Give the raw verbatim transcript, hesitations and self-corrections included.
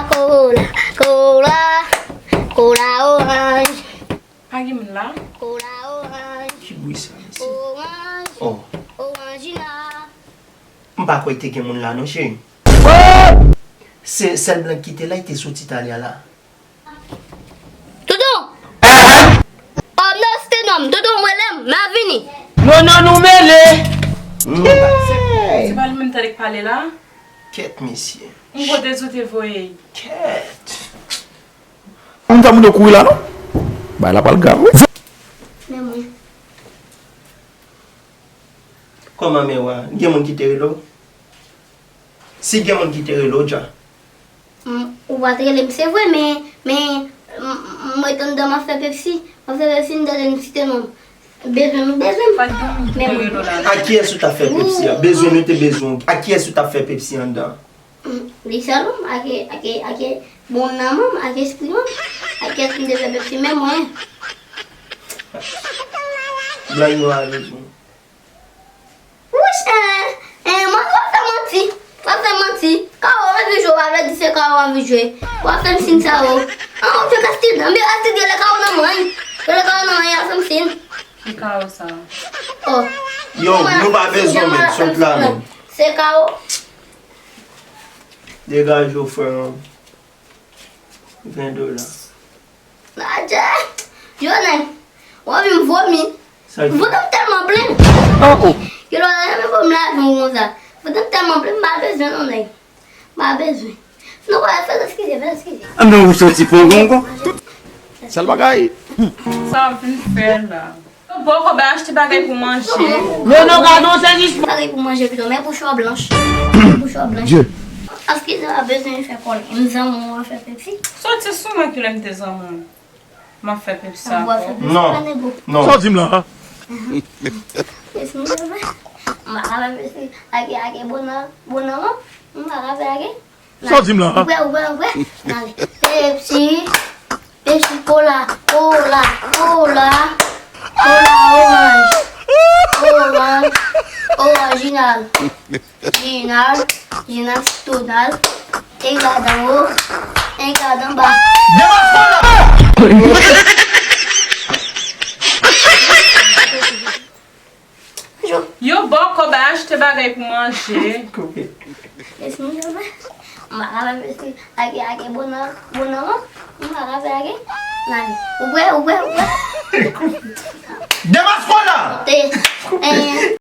Kola, kola, kola oranj. Pa gen moun la? Kola oranj. Ki bri sa, mesye? Oranj. Oh. Oranjina. M pa kwè te gen moun la non, cheri. Se sèl blan ki te la, li te soti talè a la. Toutou! Oh, non, se te nonm. Toutou, m rele m, m a vini. Non, non, nou mele. Se pa li menm tande k pale la? Kèt, mesye. M kote sou te voye. Kèt. Ou m ta moun yo kouri la, non? Bay la pral grav, wi. Men mwen. Kòman men w a? Gen moun ki te rele w? Si gen moun ki te rele w, dja. Mm, ou pa t rele m, se vre, men, men, m, m, mwen t anndan m ap fè Pepsi. M ap fè Pepsi, m tande m site non m. Bezwen nou bezwen m. Pa t gen moun ki te rele w la. A kiyès ou t ap fè Pepsi a? Bezwen nou te bezwen w. A kiyès ou t ap fè Pepsi anndan? Mm, li sèl ou, ake, ake, ake bon nanm, ake espri m, ake èske m te fè Pepsi, men mwen. Blan yo a bezwen. Wouch, eh, eh, mwen w ap fè manti. W ap fè manti. Kawo anvi jwe, w ap di se Kawo anvi jwe. W ap fè m siy sa yo. An, w ap fè Kastid, anbi Kastid gen lè Kawo nan men. Gen lè Kawo nan men, y ap fè m siy. Ki Kawo sa? Oh. Yo, nou pa bezwen men, sot la men. Se Kawo. Degaje w, frè m. Ven dola. Adje! Yo, nèg, w anvi m vomi. Vant m tèlman plen. Oh, oh. Yo, lò, renmen vomi lajan konsa. Vant m tèlman plen, m pa bezwen non, nèg. M pa bezwen. Non, wè, fè eskize, fè eskize. Ah, men ou soti pran gongon. Sèl bagay. Sa w vin fè la? Bòkò, bay achte bagay pou manje. Non, non, gadon, se jis bagay pou manje pito, men pou cho blanch. Pou cho blanch. Dye. Eskize, m pa bezwen fè kòlè. M zanmi w, w ap fè Pepsi. Soti sou mwen kilè m te zanmi w. M ap fè Pepsi avè w. Non, non. Sa w di m la? Pepsi, m bezwen. M pa ka fè Pepsi. Ake, ake, bonan, bonan, m pa ka fè ake. Sa w di m la? Ou kwè, ou kwè, ou kwè? N ale. Pepsi, Pepsi, kola, kola, kola, kola, oranj, oranj, oranjinal, jinal, jinal, tonal, e gadan wo, e gadan ba. Demas kola! Yo, bòkò, bay achte bagay pou manje. Koupe. Mesi, mesi, mesi. M pa ka fè mesi. Ake, ake, bonan, bonan, non? M pa ka fè ake. Nani? Ou kwè, ou kwè, ou kwè? Demas kola! Te, eh,